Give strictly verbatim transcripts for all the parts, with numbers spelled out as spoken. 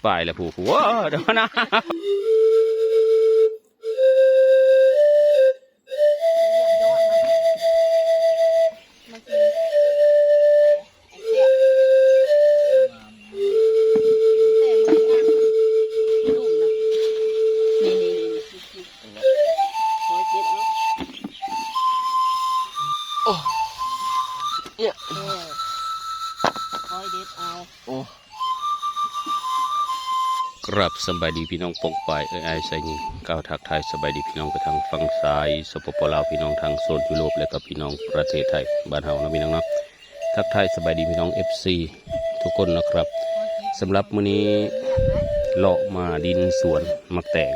ไปแล้วผู้ผู้ ว้า เดี๋ยวนะ โอ้ เนี่ย เออ คอยเด็ดเอา โอ้ ครับ สบายดีพี่น้องปองปาย เอ้ย อ้ายไซยิง กล่าวทักทายสบายดีพี่น้องไปทางฝั่งซ้าย สปป ลาว พี่น้องทางโซนยุโรป และก็พี่น้องประเทศไทย บ้านเฮาเนาะพี่น้องเนาะ ทักทายสบายดีพี่น้อง เอฟซี ทุกคนนะครับ สำหรับมื้อนี้เลาะมาดินสวนหมากแตง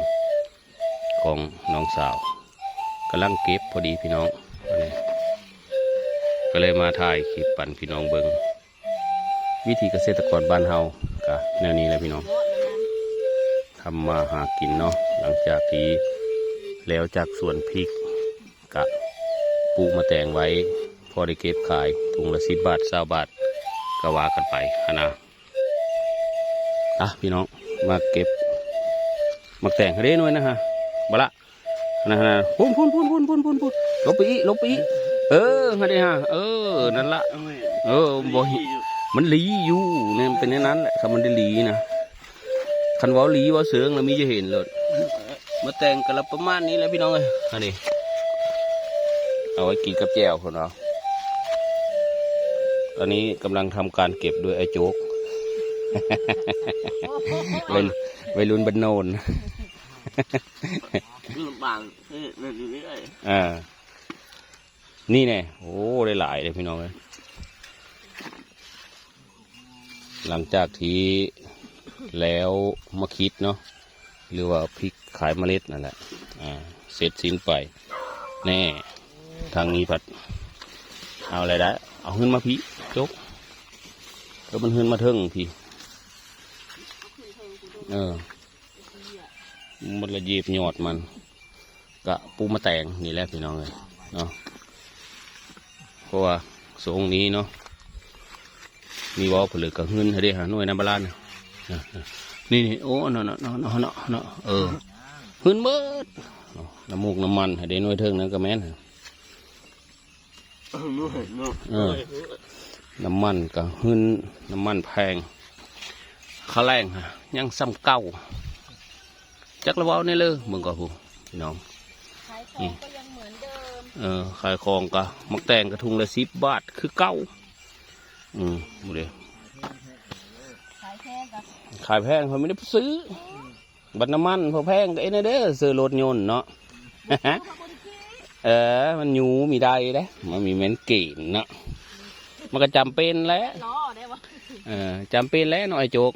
ของน้องสาว กำลังเก็บพอดีพี่น้อง อันนี้ ก็เลยมาถ่ายคลิปปันพี่น้องเบิ่ง วิถีเกษตรกรบ้านเฮากะแนวนี้แหละพี่น้อง ทำมาหากินเนาะ หลังจากที่แล้วจากสวนพริกกะปลูกหมากแตงไว้ พอได้เก็บขายถุงละสิบบาท ซาวบาท ก็ว่ากันไปหั้นนะ อ่ะพี่น้อง มาเก็บหมากแตงเด้หน่วยนะฮะ บ่ละ นะฮะ พุ้นพุ้นพุ้นพุ้นพุ้นพุ้นพุ้น ลบไปอีก ลบไปอีก เออ หั้นเด้ฮะ เออ นั่นละ เออ บ่ มันหลีอยู่เนี่ย มันเป็นอย่างนั้นแหละ ถ้ามันได้หลีนะ คันเว้าหลีเว้าเสิงแล้วมีจะเห็นเลย หมากแตงกะละประมาณนี้แหละพี่น้องเอ้ย อันนี้ เอาไว้กินกับแจ่วคนเนาะ ตอนนี้กำลังทำการเก็บโดยไอ้โจ๊ก วัย วัยรุ่นบ้านโนน ลำบาก เออ นั่นอยู่เรื่อย อ่า นี่แน่ โอ้ ได้หลายเลยพี่น้องเอ้ย หลังจากที่แล้วมาคิดเนาะ หรือว่าพริกขายเมล็ดนั่นแหละ อ่า เสร็จสิ้นไป แน่ ทางนี้พัด เอาอะไรได้ เอาขึ้นมาพี่ โจ๊ก ก็มันขึ้นมาเทิงพี่ เออ มันละหยิบยอดมัน กะปลูกหมากแตงนี่แหละพี่น้องเอ้ยเนาะ เพราะว่าช่วงนี้เนาะ มีเว้าผลึกกับหื้นให้ได้หาหน่วยน้ำบาลานนะ นี่ นี่ โอ้ เนาะ เนาะ เนาะ เนาะ เนาะ เนาะ เออ หื้นเบิด เนาะ น้ำมูกน้ำมันให้ได้หน่วยเทิงนั้นก็แม่น เนาะ เออ น้ำมันก็หื้น น้ำมันแพง ค่าแรงฮะ ยังส่ำเก่า จักละเว้าแน่เลย เบิ่งก่อนพู้น พี่น้อง ขายของก็ยังเหมือนเดิม เออ ขายของก็ หมากแตงกะถุงละสิบบาท คือเก่า อืม ดูดิ ขายแพงก็ ขายแพงเขาไม่ได้ซื้อ บัดน้ำมันพอแพงก็เอ็นเด้อ ซื้อรถยนต์เนาะ เออ มันอยู่มีได้เด้ มันมีแม่นเกณฑ์เนาะ มันก็จำเป็นแหละ ล้อได้วะ เออ จำเป็นแหละเนาะไอ้โจ๊ก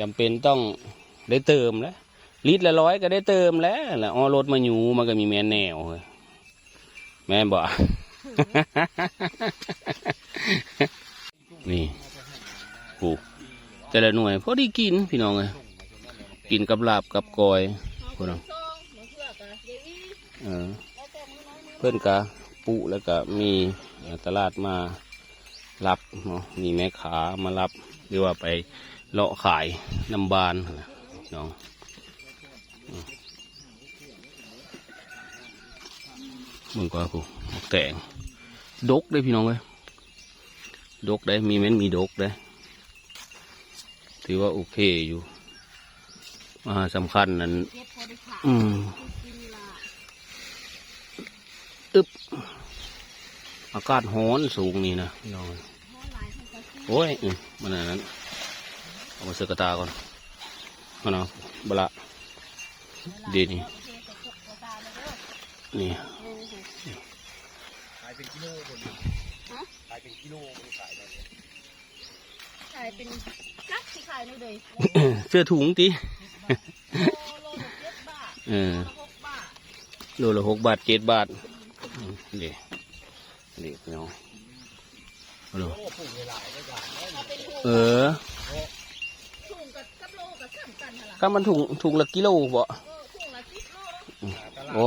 จำเป็นต้องได้เติมแหละ ลิตรละร้อยก็ได้เติมแหละ แล้วเอารถมาอยู่มันก็มีแม่นแนวเฮ้ย แม่นบ่ นี่ ผูก แต่ละหน่วยพอดีกินพี่น้องเอ้ย กินกับลาบกับก้อย พู้นเนาะ เออ เพิ่นกะปลูกแล้วกะมี เอ่อ ตลาดมารับเนาะ มีแม่ค้ามารับ หรือว่าไปเลาะขายนำบ้านหั้นนะพี่น้อง อืม เบิ่งก่อนพู้น หมากแตง ดกเด้พี่น้องเอ้ย ดกเด้ มีแม่นมีดกเด้ ถือว่าโอเคอยู่ อ่า สำคัญนั่น เก็บพอได้ขาย อืม กินละ อึบ อากาศร้อนสูงนี่นะพี่น้อง ร้อนหลาย โอ้ย อืม มันอันนั้น เอามาใส่กระตาก่อน เอาเนาะ บละ เดี๋ยวนี้ นี่ ขายเป็นกิโลคน ฮะ ขายเป็นกิโลคนขายได้ ขายเป็นจักสิขายเลยเด้ เสื้อถุงติ โล โลละเจ็ดบาท เออ โลละหกบาท โลละหกบาท เจ็ดบาท อืม นี่ นี่พี่น้อง เอาดู เอาเป็นถุง เออ ถุงกับ กับโลกับสามกันหั่นล่ะ ก็มันถุง ถุงละกิโลบ่ เออ ถุงละสิบโล อืม โอ้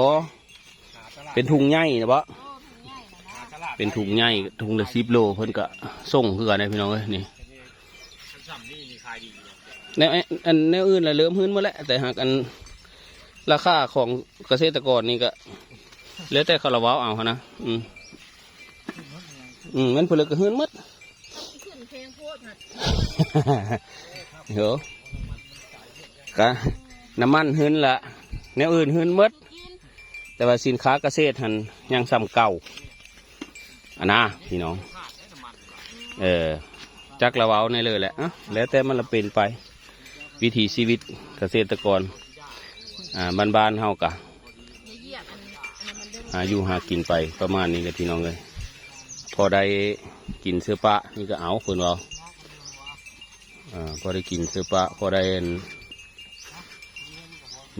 เป็นถุงใหญ่นะบ่ เออ ถุงใหญ่นะนะ เป็นถุงใหญ่ ถุงละสิบโล เพิ่นก็ส่งคือกันนะพี่น้องเอ้ย นี่ คันส่ำนี่นี่ขายดีอยู่ แนว อันแนวอื่นละเริ่มหื้นหมดแล้ว แต่หากอันราคาของเกษตรกรนี่ก็ แล้วแต่เขาละเว้าเอาหั้นนะ อืม อืม มันเพิ่นเลยก็หื้นหมด ขึ้นแพงโพดน่ะ เดี๋ยว กะ น้ำมันหื้นละ แนวอื่นหื้นหมด แต่ว่าสินค้าเกษตรหั้นยังส่ำเก่า อันนะพี่น้อง เออ จักละเว้าในเลยแหละ เอ้า แล้วแต่มันละเป็นไป วิถีชีวิตเกษตรกร อ่า บ้านๆ เฮากะ หาอยู่หากินไปประมาณนี้แหละพี่น้องเอ้ย พอได้กินเสื้อปะนี่ก็เอา เพิ่นว่า อ่า พอได้กินเสื้อปะ พอได้อัน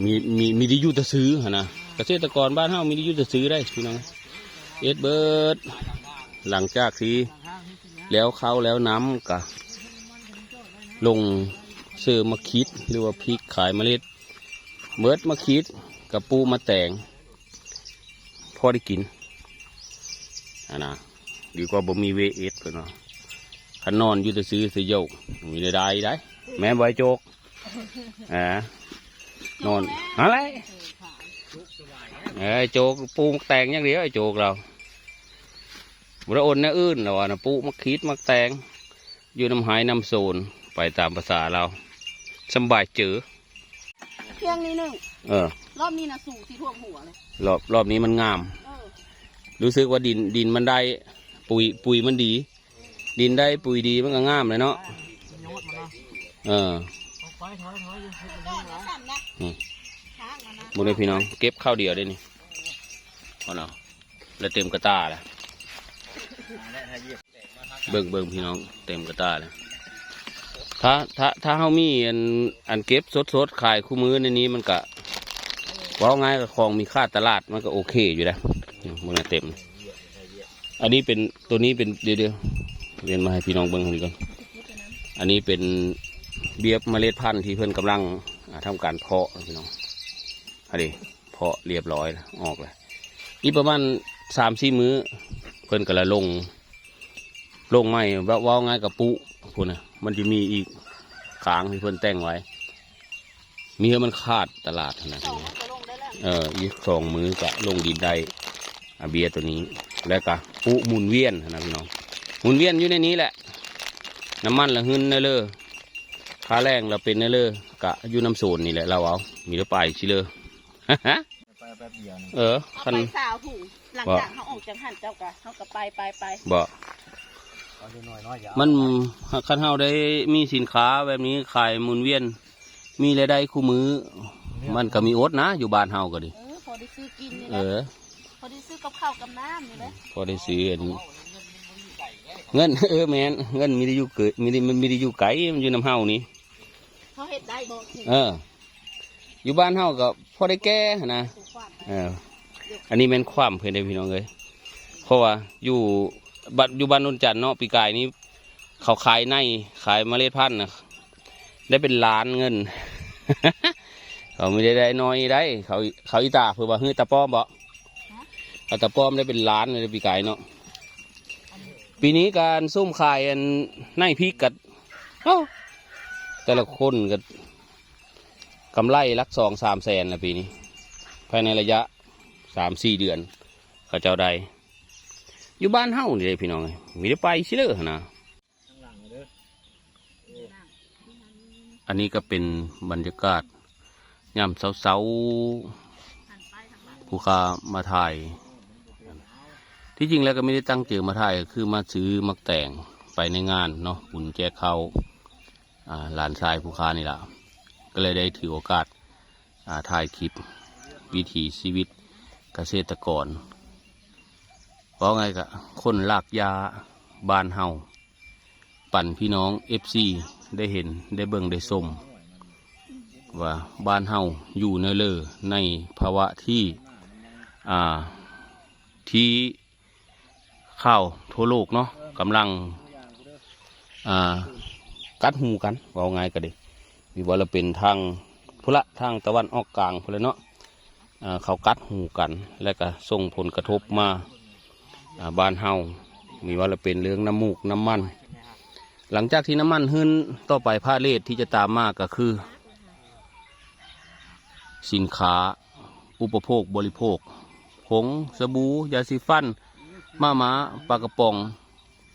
มี มี มีได้อยู่แต่ซื้อหั่นนะ เกษตรกรบ้านเฮามีได้อยู่แต่ซื้อได้พี่น้อง เอ็ดเบิด หลังจากที่แล้วข้าวแล้วน้ำกะ ลงซื้อมาคิดหรือว่าพริกขายเมล็ด เมิดมาคิดกับปูมาแตง พอได้กิน อ่ะนะ ดีกว่าบ่มีเวเอสเพิ่นว่า คันนอนอยู่แต่ซื้อสยก มีรายได้ได้ แม่นบ่ไอ้โจก อ่า นอน อะไร เอ้ย โจกปลูกแตงอย่างเดียว ไอ้โจกเรา บ่ได้โอนแนวอื่นแล้ววะนะ ปลูกมักขีดมักแตง อยู่น้ำไฮน้ำโซน ไปตามภาษาเรา สำบายเจอ เที่ยงนี้หนึ่ง เออ รอบนี้นะสูงที่ท่วมหัวเลย รอบ รอบนี้มันงาม เออ รู้สึกว่าดิน ดินมันได้ ปุ๋ย ปุ๋ยมันดี ดินได้ปุ๋ยดีมันก็งามเลยเนาะ เออ อืม บุญเลยพี่น้อง เก็บข้าวเดียวได้นี่ เอาเนาะ แล้วเต็มกระตาแล้ว เบิ่งเบิ่งพี่น้อง เต็มกระตาแล้ว ถ้า ถ้า ถ้าเฮามีอัน อันเก็บสดๆ ขายคู่มื้อในนี้มันก็ เว้าง่ายก็ของมีค่าตลาดมันก็โอเคอยู่นะ อืม มันก็เต็ม อันนี้เป็น ตัวนี้เป็น เดี๋ยว เดี๋ยว เรียนมาให้พี่น้องเบิ่งอันนี้ก่อน อันนี้เป็นเบียบเมล็ดพันธุ์ที่เพิ่นกำลัง อ่า ทำการเพาะพี่น้อง อันนี้เพาะเรียบร้อยแล้ว ออกแล้ว อีกประมาณสามสี่มื้อ เพิ่นก็ละลง ลงใหม่ เว้า เว้าง่ายกับปุ๊พุ้นนะ มันจะมีอีกค้างที่เพิ่นแต่งไว้ มีให้มันขาดตลาดนะ สองมันก็ลงได้แล้ว เออ อีกสองมื้อก็ลงดินได้ อ่ะ เบียร์ตัวนี้ แล้วก็ปุ๊หมุนเวียนนะพี่น้อง หมุนเวียนอยู่ในนี้แหละ น้ำมันละหื้นได้เลย ค่าแรงละเป็นได้เลย กะอยู่น้ำโซนนี่แหละ เราเอา มีแต่ไปสิเลย ไปแป๊บเดียวนึง เออ เอา คัน ไปซาวถุง หลังจากเขาออกจากหั่นเจ้ากะ เขาก็ไป ไป ไป บ่ เอาเดี๋ยวน้อยๆ อย่าเอา มัน คันเฮาได้มีสินค้าแบบนี้ขายหมุนเวียน มีรายได้คู่มื้อ มันก็มีอดนะ อยู่บ้านเฮาก็ดี เออ พอได้ซื้อกินนี่แหละ เออ พอได้ซื้อกับข้าวกับน้ำนี่แหละ พอได้ซื้ออัน เงิน เออ แม่น เงินมีแต่อยู่เกิด มีแต่ มันมีแต่อยู่ไกล มันอยู่นำเฮานี่ เขาเฮ็ดได้บ่ เออ อยู่บ้านเฮาก็พอได้แก้หั้นนะ เออ อันนี้แม่นความเพิ่นเด้อพี่น้องเอ้ย เพราะว่าอยู่บ้าน อยู่บ้านนนจันทน์เนาะ ปีกายนี้เขาขายใน ขายเมล็ดพันธุ์นะ ได้เป็นล้านเงิน เขาไม่ได้ได้น้อยได้ เขา เขาอีตาเพิ่นว่า "เฮ้ย ตาป้อมบ่?" เอาตาป้อมได้เป็นล้านเลยปีกายเนาะ ปีนี้การซุ่มขายอันในพริกกัด เอ้า แต่ละคนก็กำไรหลักสองสามแสนนะปีนี้ ภายในระยะสามสี่เดือน เขาเจ้าได้ อยู่บ้านเฮานี่เด้พี่น้องเอ้ย มีแต่ไปสิเลยนะ ข้างหลังเด้อ อันนี้ก็เป็นบรรยากาศยามเช้าๆ ผู้ค้ามาถ่าย ที่จริงแล้วก็ไม่ได้ตั้งใจมาถ่าย ก็คือมาซื้อหมากแตงไปในงานเนาะ บุญแจกข้าว อ่า หลานชายผู้ค้านี่ล่ะ ก็เลยได้ถือโอกาส อ่า ถ่ายคลิปวิถีชีวิตเกษตรกร เว้าไงกะ คนลากหญ้าบ้านเฮา ปันพี่น้อง เอฟซี ได้เห็น ได้เบิ่ง ได้ชม ว่าบ้านเฮาอยู่แนวเลอ ในภาวะที่ อ่า ที่ ข่าวทั่วโลกเนาะ กำลัง อ่า กัดหูกัน เว้าง่ายก็ดี มีว่าละเป็นทางพุ้นละ ทางตะวันออกกลางพุ้นละเนาะ อ่า เขากัดหูกัน และก็ส่งผลกระทบมา อ่า บ้านเฮา มีว่าละเป็นเรื่องน้ำมูกน้ำมัน หลังจากที่น้ำมันหื้น ต่อไปพาเลทที่จะตามมาก็คือ สินค้าอุปโภคบริโภค ผง สบู่ ยาสีฟัน มาม่า ปลากระป๋อง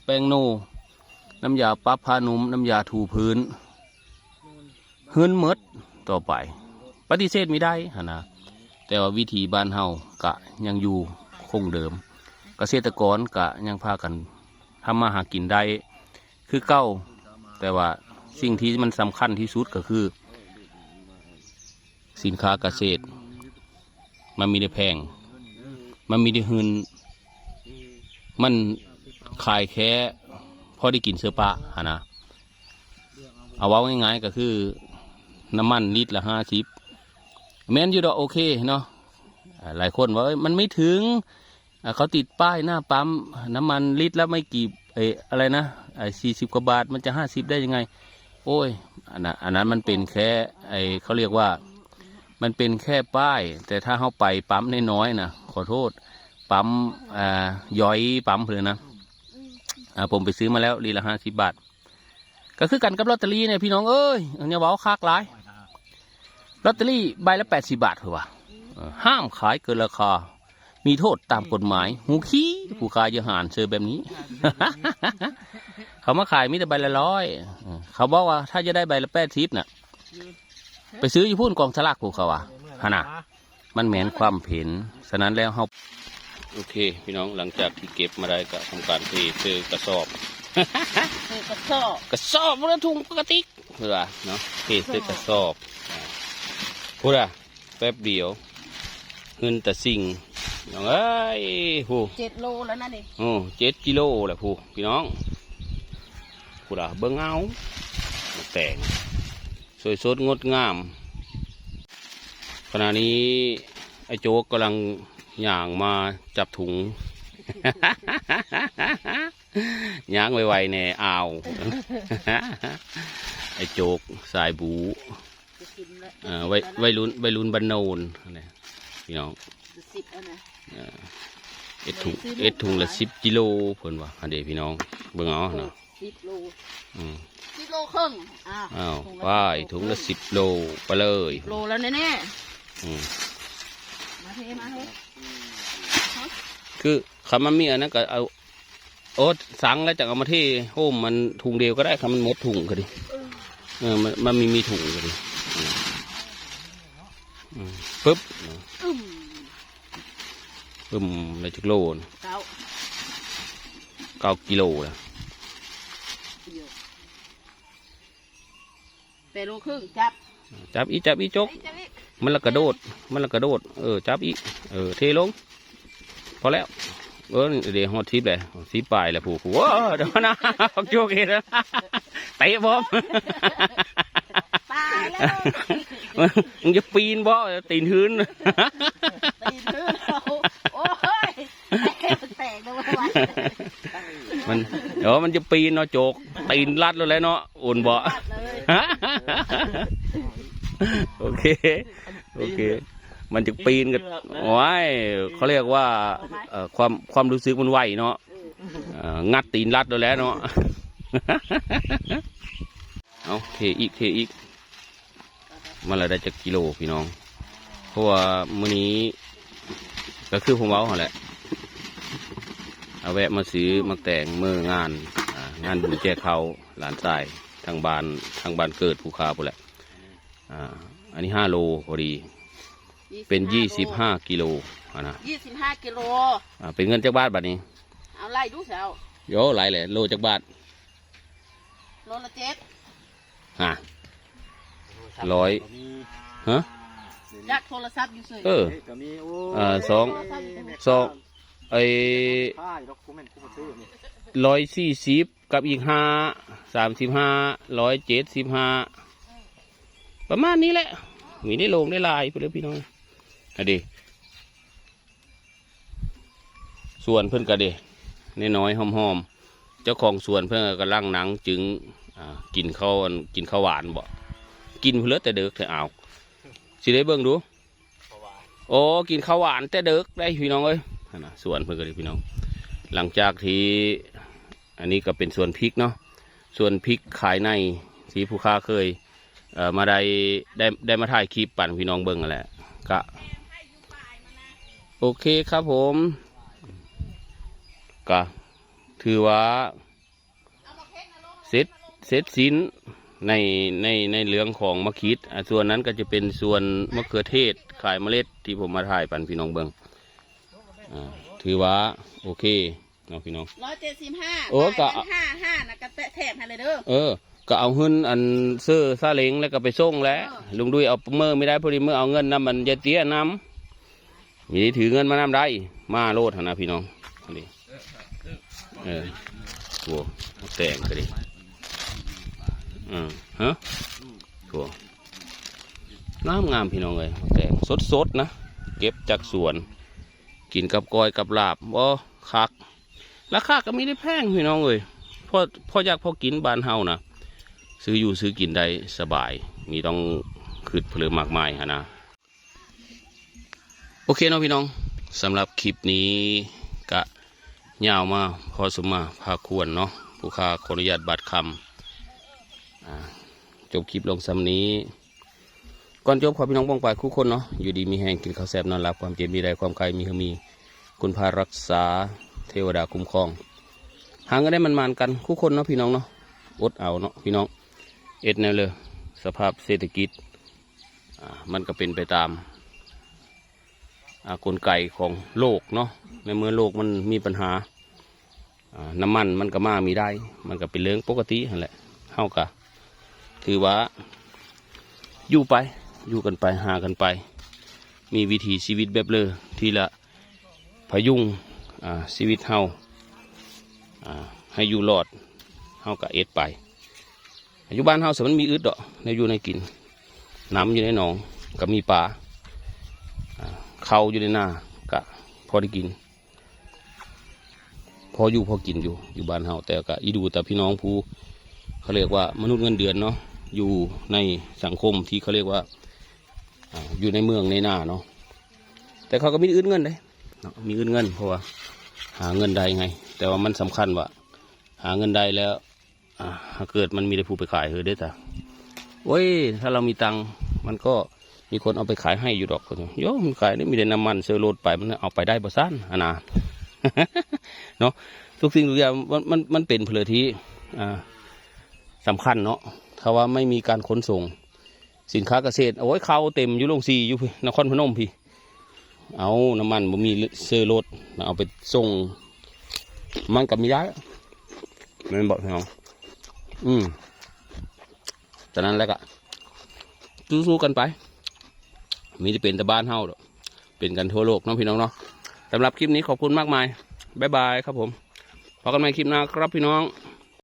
แป้งโน น้ำยาปรับผ้านุ่ม น้ำยาถูพื้น หื้นหมดต่อไป ปฏิเสธไม่ได้หั้นนะ แต่ว่าวิถีบ้านเฮากะยังอยู่คงเดิม เกษตรกรกะยังพากันทำมาหากินได้คือเก่า แต่ว่าสิ่งที่มันสำคัญที่สุดก็คือ สินค้าเกษตร มันมีได้แพง มันมีได้หื้น มันขายแค่พอได้กินเสื้อผ้าหั้นนะ เอาเว้าง่ายๆก็คือ น้ำมันลิตรละห้าสิบ แม่นอยู่ดอก โอเคเนาะ อ่า หลายคนว่า เอ้ย มันไม่ถึง อ่า เขาติดป้ายหน้าปั๊ม น้ำมันลิตรละไม่กี่ เอ้ย อะไรนะ ไอ้สี่สิบกว่าบาท มันจะห้าสิบได้ยังไง โอ้ย อันนั้น อันนั้นมันเป็นแค่ ไอ้ เขาเรียกว่า มันเป็นแค่ป้าย แต่ถ้าเฮาไปปั๊มน้อยๆนะ ขอโทษ ปั๊ม อ่า ย้อยปั๊มเพิ่นนะ อ่า ผมไปซื้อมาแล้ว ลิตรละห้าสิบบาท ก็คือกันกับลอตเตอรี่เนี่ยพี่น้องเอ้ย อันนี้เว้าคักหลาย ลอตเตอรี่ใบละแปดสิบบาทเพิ่นว่า เออ ห้ามขายเกินราคา มีโทษตามกฎหมาย หูขี้ ผู้ขายอย่าหาญเสิร์ฟแบบนี้ เขามาขายมีแต่ใบละร้อย เออ เขาบอกว่าถ้าจะได้ใบละแปดสิบน่ะ ไปซื้ออยู่พุ้นกองสลากพุ้นเขาว่า หั้นน่ะ มันแม่นความเห็น ฉะนั้นแล้วเฮา โอเค พี่น้อง หลังจากที่เก็บมาได้ก็ทำการเทใส่กระสอบ ใส่กระสอบ กระสอบบ่ได้ถุงปกติ เพิ่นว่าเนาะ เทใส่กระสอบ อ่า พุ้นน่ะ แป๊บเดียว หื้นตาสิ่ง น้องเอ้ย พุ้น เจ็ดโลแล้วนะนี่ โอ้ เจ็ดกิโลแหละพุ้น พี่น้อง พุ้นน่ะ เบิ่งเอา แตง สวยสดงดงาม ขณะนี้ไอ้โจ๊กกำลังย่างมาจับถุง ย่างไวๆแน่ อ้าว ไอ้โจ๊กสายบู๊ จะกินละ เอ่อ วัย วัยรุ่น วัยรุ่นบ้านโนน นี่ พี่น้อง สิบแล้วนะ เอ่อ เอ็ดถุง เอ็ดถุงละสิบกิโล เพิ่นว่า อันเด้พี่น้อง เบิ่งเอาเนาะ สิบโล อืม สิบโลครึ่ง อ้าว อ้าว ถุงละ ไป สิบโล ถุงละสิบโล ไปเลย สิบโลแล้วแน่ๆ อืม มาเท มาเท คือคันมันมีอันนั้นก็เอา โอ้ สั่งแล้วจั่งเอามาเทโฮมมันถุงเดียวก็ได้ คันมันหมดถุงก็ดี เออ มัน มันมี มีถุงก็ดี อืม อืม ปึ๊บ อึ้ม ปึ้ม ได้จักโลนะ เก้า เก้ากิโลนะ เดี๋ยว แปดโลครึ่ง จับ จับอีก จับอีก โจ๊ก จับอีก จับอีก มันละกระโดด มันละกระโดด เออ จับอีก เออ เทลง พอแล้ว เออ เดี๋ยวฮอดสิบเลย สิบปลายแล้วพุ้น พุ้น โอ้ เดี๋ยวนะ บักโจ๊กเห็นแล้ว เตะบอม ตายแล้ว มึงจะปีนบ่ ตีนหื้น ตีนหื้น โอ้ย แตกเลยว่ะ มัน เดี๋ยวมันจะปีนเนาะโจ๊ก ตีนลัดแล้วแหละเนาะ โอนบ่ ลัดเลย โอเค โอเค มันจะปีนกัน โอ้ย เขาเรียกว่า เอ่อ ความ ความรู้สึกมันไวเนาะ เอ่อ งัดตีนลัดแล้วแหละเนาะ เอา เทอีก เทอีก มันละได้จักกิโลพี่น้อง เพราะว่ามื้อนี้ ก็คือผมเว้าหั่นแหละ เอาแวะมาซื้อหมากแตงมื้องาน อ่า งานบุญแจกข้าวหลานชาย ทางบ้าน ทางบ้านเกิดผู้ค้าพุ้นแหละ อ่า อันนี้ห้าโลพอดี เป็นยี่สิบห้ากิโล อ่ะนะ ยี่สิบห้ากิโล อ่า เป็นเงินจักบาทบัดนี้ เอาไล่ดูเสียว โย ไล่เลย โลจักบาท โลละเจ็ด ฮะ ร้อย ฮะ จักโทรศัพท์อยู่เฉย เออ ก็มี โอ้ อ่า สอง โทรศัพท์อยู่เฉย สอง ไอ้ ค่าอยู่ดอก กูแม่นกูมาซื้อนี่ ร้อยสี่สิบ กับอีกห้า สามสิบห้า ร้อยเจ็ดสิบห้า ประมาณนี้แหละ มีได้โลงได้หลายพุ้นเด้อพี่น้อง อะเด้ สวนเพิ่นก็เด้ น้อยๆหอมๆ เจ้าของสวนเพิ่นก็กำลังนั่งจึง อ่า กินข้าว กินข้าวหวานบ่ กินพุ้นเด้อแต่เดิกแท้ อ้าว สิได้เบิ่งดู โอ้ กินข้าวหวานแต่เดิกได้พี่น้องเอ้ย หั่นน่ะ สวนเพิ่นก็เด้พี่น้อง หลังจากที่ อันนี้ก็เป็นสวนพริกเนาะ ส่วนพริกขายในที่ผู้ค้าเคย เอ่อ มาได้ ได้ ได้มาถ่ายคลิปปั่นพี่น้องเบิ่งนั่นแหละ ก็ โอเคครับผม ก็ถือว่า เสร็จ เสร็จสิ้นใน ใน ในเรื่องของมะขิด อ่ะ ส่วนนั้นก็จะเป็นส่วนมะเขือเทศขายเมล็ดที่ผมมาถ่ายปั่นพี่น้องเบิ่ง อ่า ถือว่า โอเคเนาะพี่น้อง ร้อยเจ็ดสิบห้า โอ้ ตาย กะ กันห้าห้านะกะแตะแถมให้เลยเด้อ เออ ก็เอาเงินอันซื้อซาเล้งแล้วก็ไปส่งแหละ เออ ลุงดุยเอาเมื่อไม่ได้พอดีเมื่อเอาเงินนำมันยายเตี้ยนำมีได้ถือเงินมานำได้ มาโลดหั่นนะพี่น้องนี่ เออ โว้ แต่งก็ดี อืม ฮะ โว้ งามงามพี่น้องเอ้ย แต่งสดๆนะ เก็บจากสวน กินกับก้อยกับลาบ บ่ คัก ราคาก็มีได้แพงพี่น้องเอ้ย พอ พออยากพอกินบ้านเฮานะ ซื้ออยู่ซื้อกินได้สบาย มีต้องคิดเพิ่มมากมายหั่นนะ โอเคเนาะพี่น้อง สำหรับคลิปนี้ก็ยาวมาพอสมมาพาควรเนาะ ผู้ค้าขออนุญาตบาดคำ อ่า จบคลิปลงส่ำนี้ ก่อนจบขอพี่น้องป้องไปคู่คนเนาะ อยู่ดีมีแฮงกินข้าวแซ่บนอนหลับ ความเจ็บมีได้ความไข้มีเฮามี คุณพารักษา เทวดาคุ้มครอง หาเงินได้มันๆกันคู่คนเนาะพี่น้องเนาะ อดเอาเนาะพี่น้อง เอ็ดแนวเลย สภาพเศรษฐกิจ อ่า มันก็เป็นไปตาม อ่า กลไกของโลกเนาะ ในเมื่อโลกมันมีปัญหา อ่า น้ำมันมันก็มามีได้ มันก็เป็นเรื่องปกติหั่นแหละ เฮาก็ถือว่า อยู่ไป อยู่กันไป หากันไป มีวิถีชีวิตแบบเลอ ที่ละพยุง อ่า ชีวิตเฮา อ่า ให้อยู่รอด เฮาก็เอ็ดไป อยู่บ้านเฮาสิมันมีอึดดอก แนวอยู่แนวกิน น้ำอยู่ในหนอง ก็มีปลา อ่า ข้าวอยู่ในนา ก็พอได้กิน พออยู่พอกินอยู่ อยู่บ้านเฮา แต่ก็อีดูแต่พี่น้องผู้ เขาเรียกว่ามนุษย์เงินเดือนเนาะ อยู่ในสังคมที่เขาเรียกว่า อ่า อยู่ในเมืองในนาเนาะ แต่เขาก็มีอึดเงินเด้เนาะ มีอึดเงิน เพราะว่าหาเงินได้ไง แต่ว่ามันสำคัญว่า หาเงินได้แล้ว อ่า ถ้าเกิดมันมีแต่ผู้ไปขายเฮอเด้อจ้ะ โอ้ย ถ้าเรามีตังค์ มันก็มีคนเอาไปขายให้อยู่ดอก โยมขายนี่มีแต่น้ำมันเซอร์โลดไป มันเอาไปได้บ่ซั่นหั่นนะ เนาะ ทุกสิ่งทุกอย่างมัน มัน มันเป็นเรื่องที่ อ่า สำคัญเนาะ ถ้าว่าไม่มีการขนส่ง สินค้าเกษตร โอ้ย เข้าเต็มอยู่โรงสีอยู่พี้ นครพนมพี้ เอาน้ำมันบ่มีเซอร์โลด เอาไปส่ง มันก็มีได้ แม่นบ่พี่น้อง อืม ฉะนั้นแล้วก็ สู้ๆกันไป มีแต่เป็นแต่บ้านเฮาดอก เป็นกันทั่วโลกเนาะพี่น้องเนาะ สำหรับคลิปนี้ขอบคุณมากมาย บ๊ายบายครับผม พบกันใหม่คลิปหน้าครับพี่น้อง